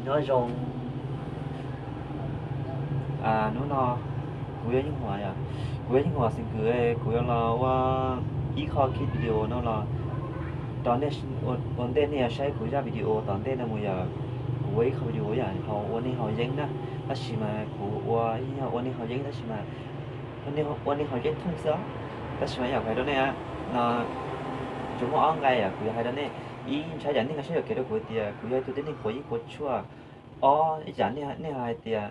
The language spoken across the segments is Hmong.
Nyob zoo, hnub no kuv yog Yeej Huas yom, kuv yog Yeej Huas xeem Kwm, kuv yuav los ua ib qho clip video no los rau nej ua ntej nej yuav saib kuv zaj video tom ntej no mus yom. Kuv ua ib qho video yom, ho ua neeg haus yeeb na, tab sis mas kuv ua, yog ua neeg haus yeeb tab sis mas ua neeg haus yeeb thooj xwb, tab sis mas yog kuv hais rau nej no, tsuas muaj ob nqai yom, kuv yuav hais rau nej. Ib, ntshai tsam nej nkag siab yuam kev rau kuv tias kuv yog ib tug tib neeg quav yeeb quav tshuaj. Ob, ib tsam nej hais tias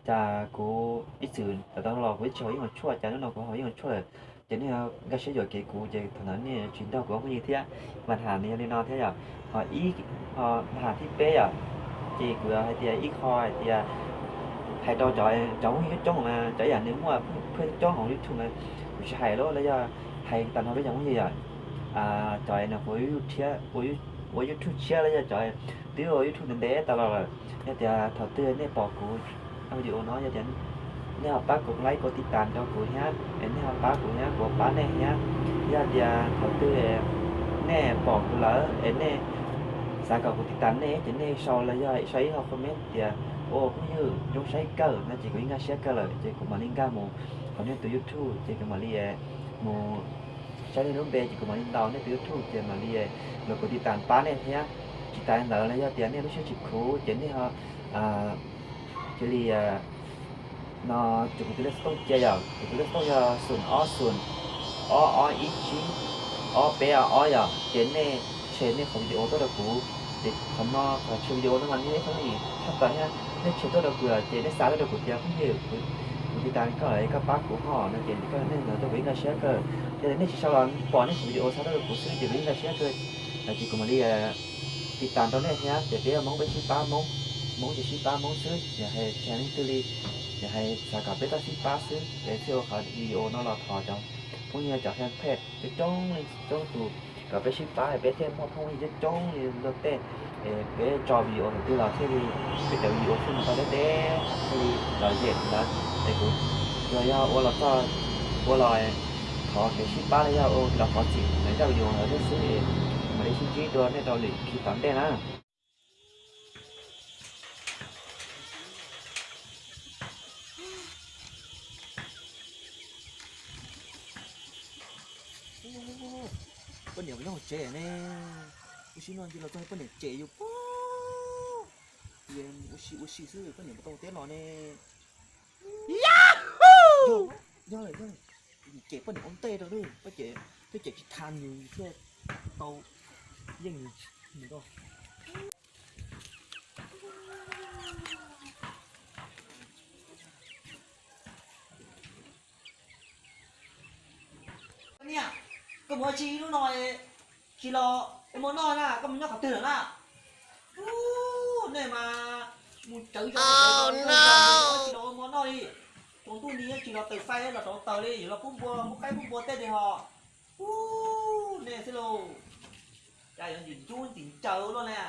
cas kuv ib txwm tau los kuv ib tsis haus yeeb haus tshuaj, cas hnub no kuv haus yeeb haus tshuaj lawm, ces nej nkag siab yuam kev kuv ces thaum ntawd nej tsis nrog kuv ua phooj ywg thiab. Mas ham nws yog li no thiab yom. Ho ib, ho mas ham thib peb yom, ces kuv hais tias ib qho hais tias hais rau cov, cov phooj ywg coob coob mas cov yam nws muaj phooj ywg coob hauv YouTube mas kuv tsis hais lawm, los yog hais tag nrho peb cov phooj ywg yom. Cov no kuv ua YouTube tshiab los yog cov twb ua YouTube ntev ntev tas los lawm, yog tias thaum twg nej pom kuv video no yog tias nej ho pab kuv like kuv tiv tas rau kuv thiab es nej ho pab kuv thiab kuv pab nej thiab. Yog tias thaum twg nej pom kuv lawm es nej xav kom kuv tiv tas nej ces nej sau los yog sau ib qho comment tias ua phooj ywg zoo saib kawg no ces kuv yeej nkag siab kawg lawm ces kuv mam li nkag mus hauv nej tus YouTube ces kuv mam li mus saib nej lub npe ces kuv mam li ntaus nej tus YouTube ces mam li los kuv tiv tas pab nej thiab. Tsis tas li ntawd los yog tias nej lub siab tsis khuv ces nej ho cia li no, ces kuv tus lej xov tooj cia yom, kuv tus lej xov tooj yog xoom ob xoom ob ob ib tsib ob peb ob yom, ces nej share nej qhov video tuaj rau kuv. Ces qhov no, qhov share video no mas nej ib txhia li thaj tawm thiab, nej share tuaj rau kuv ces nej xa tuaj rau kuv tias phooj ywg, kuv tiv tas koj lawm koj pab kuv ho no ces nej ntawd rau kuv yeej nkag siab kawg. Yog tias nej tsis sau los pom nej qhov video xa tuaj rau kuv xwb ces kuv yeej nkag siab kawg. Ces kuv mam li tiv tas rau nej thiab ces peb Hmoob peb sib pab Hmoob, Hmoob ces sib pab Hmoob xwb, yog hais tsis hais leej twg li, yog hais xav kom peb tau sib pab xwb ces thiaj ua qhov video no los thov cov phooj ywg cov fanpage coob coob li coob tus kom peb sib pab peb thiaj muaj phooj ywg coob coob li luag tej, peb tso video thaum twg los thiaj li peb cov video thiaj mus tau deb deb thiaj li lom zem ntawd. Es kuv tsuas yog ua los txog, ua los thov kev sib pab los yog ua los thov txim ntawm zaj video ntawd thiab xwb es mam li sib ntsib dua nej rau lwm clip tom ntej na. Poj niam nyob hauv tsev ne, ua si no ntsis los txog poj niam cem yus pub, ua si ua si xwb poj niam tau teb los ne. Yog, yog, cem poj niam ua ntej rau lawm, poj cem, poj cem tsis tha nws thiaj tau yeej nws. Niam, koj mus ua tsi hnub no tsis los ua mov noj na, koj mus nyob qhov twg lawm na? Ub, nej mas mus tsawv zos ua tsis los ua mov noj li. Tsaus ntuj ni tsis los taws faib los rauv taws li, yuav los pub npua, pub qaib pub npua tej li ho. Ub, nej xwb lauj, cas yuav ntxim ntxub ntxim ncaws luaj na.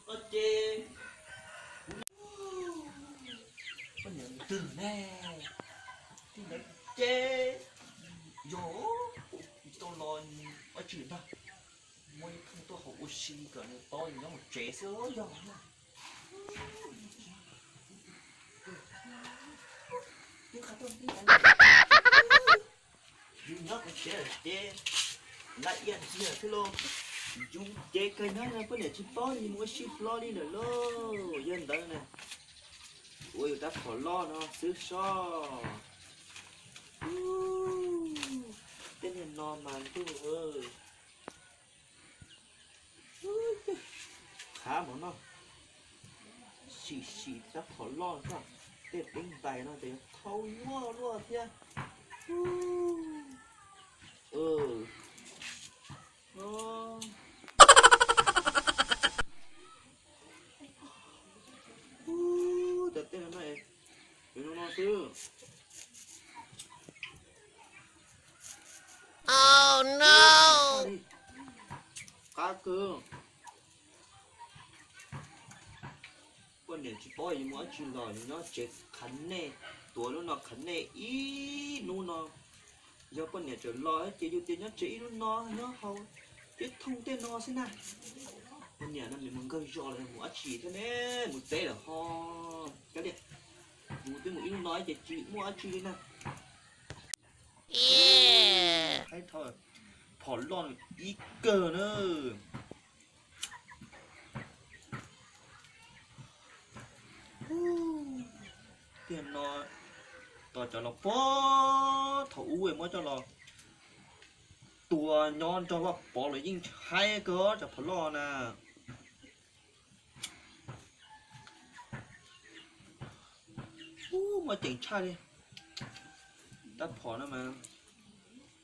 Koj ces kuv, koj niam twg ne, tij ntawd ces yog tsis tau los ua tsi ntag, muab ib thooj tuaj hauv ua si kom nws paub nyob hauv tsev xwb yog. Yus nyob hauv tsev ces laj ia ntxiag xwb lauj. Yus ces kawg nyob no poj niam tsis paub li mus ua si hlo li lawm lauj. Yog ntawd na, ua yus rab phom loj no xwb sob. Tej niag no mas ntuj, qhab mov noj, sim sim rab phom loj xwb, tej teeb ntais no ces thau nyuaj luaj thiab. Cov tej no no, no xwb. Qab kawg. Poj niam tsis paub yuav mus dab tsi los nyob tsev qhav nej, tuav lub no qhav nej ib hnub no. Yog poj niam tseem los ces yus tias nyob tsev ib hnub no nyob hauv ib thooj tej no xwb na. Poj niam no nws mus nkawg zos los mus dab tsi thiab ne, mus teb lawm ho. Kav liam, mus twb mus ib hnub no ces tsis muaj dab tsi li na. Haib dhau, phom loj ib kawg na. Tiag no, tos cov los puag thaum ub muab coj los tua nyob nrog Vaj Pov los yeej haib kawg cov phom loj na. Ub, muaj ceem tshaj li. Rab phom no mas,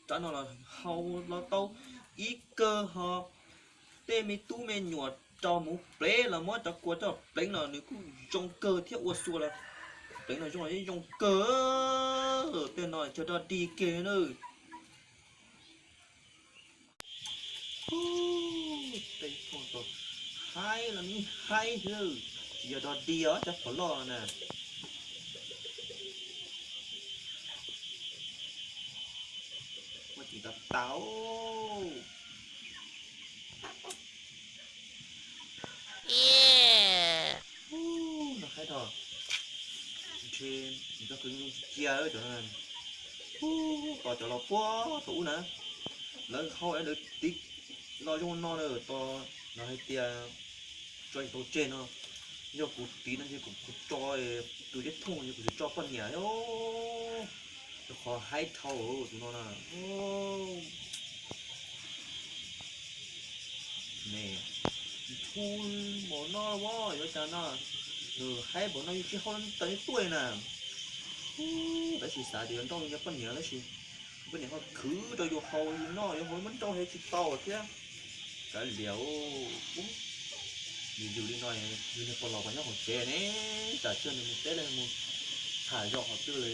rab no los hau los tau ib kawg ho. Tej me tub me nyuam rau mus pleev los muab cov kua coj pleev los nws kuj zoo kawg thiab, ua xua los pleev los zoo los yeej zoo kawg. Tej no cog dog dig kiag na. Tej phooj ywg, haib los yeej haib thiab, tsis yog dog dig os, cov phom loj na. Muaj ceem tas tas. Ub, no haib dhau. Ntshe nws txoj kev zoo cia cov no. Ub, tos cov los puag thaum ub na, lawv hau es lawv tiv los zoo no na, tos lawv hais tias tso tsis tau tseg no. Yog kuv tiv no ces kuv, kuv tso tus zeb thooj, yog kuv tsis tso poj niam os. Rau qhov haib dhau tus no na. Ne, ntxhub npaum no los yuav cas no, nws haib npaum no yus tsis hau tas li tuaj na. Tab sis xav tias yuav nrauj yus cov poj niam tab sis poj niam ho khwv rau yus hau, yus noj yus hau muab nrauj heev tsis tau thiab. Kav liam, yus yus li no, yus niag pog laus puas nyob hauv tsev ne? Tsam tsiaj nws mus teb los mus tham zos qhov twg los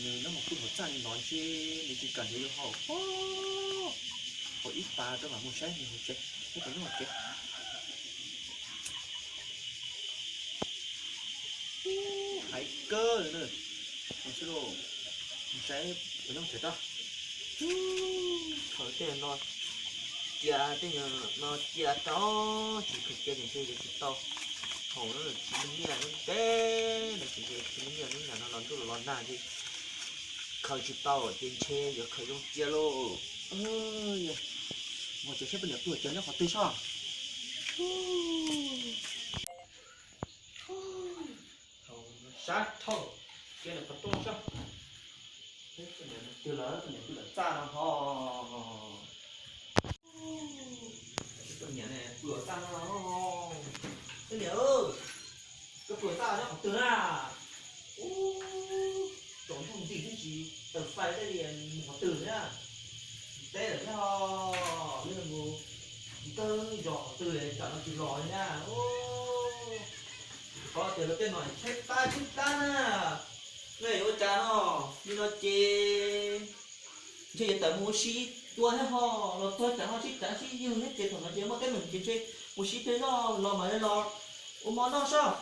nws nyob hauv pw hauv txaj li no ntshe nws tsis kam nrhiav yus hau. Hau ib pas rau mam mus saib nws hauv tsev, nws puas nyob hauv tsev. Haib kawg na. Saib puas nyob tsev tso. Khaws tej no cia, tej no cia rau, tsis khaws cia ces ntshe yuav tsis tau. Thaum no tsis muaj nyiaj lub ntev no ces tsis muaj nyiaj, lub nyam no los ntuj los nag ces khaws tsis tau ces ntshe yuav khaws zoo cia lauj. Mus tsev saib poj niam pw hauv tsev nyob qhov twg sob. Sab thauj, cia nws qhov rooj sob. Poj niam twg lawm, poj niam pw lawm txaj no ho. Poj niam pw lawm txaj no. Poj niam, koj pw lawm txaj nyob qhov twg na? Ub, tsaus ntuj nti thiab tsis taws fais tej li, mus qhov twg thiab? Teb lawm thiab ho, yog mus nkawg zos qhov twg tsam no tsis los li na. Qhov tias lawv tej no tshaib plab tshaib plab na. Nej yuav ua cas no? Li no ces ntshe yuav tawm mus ua si dua thiab ho, los tuag tsam ho sib cav sib ywg thiab ces thaum no ces muaj teeb meem ces ntshe mus sib pliag zoj los mam li los ua hmo noj sob.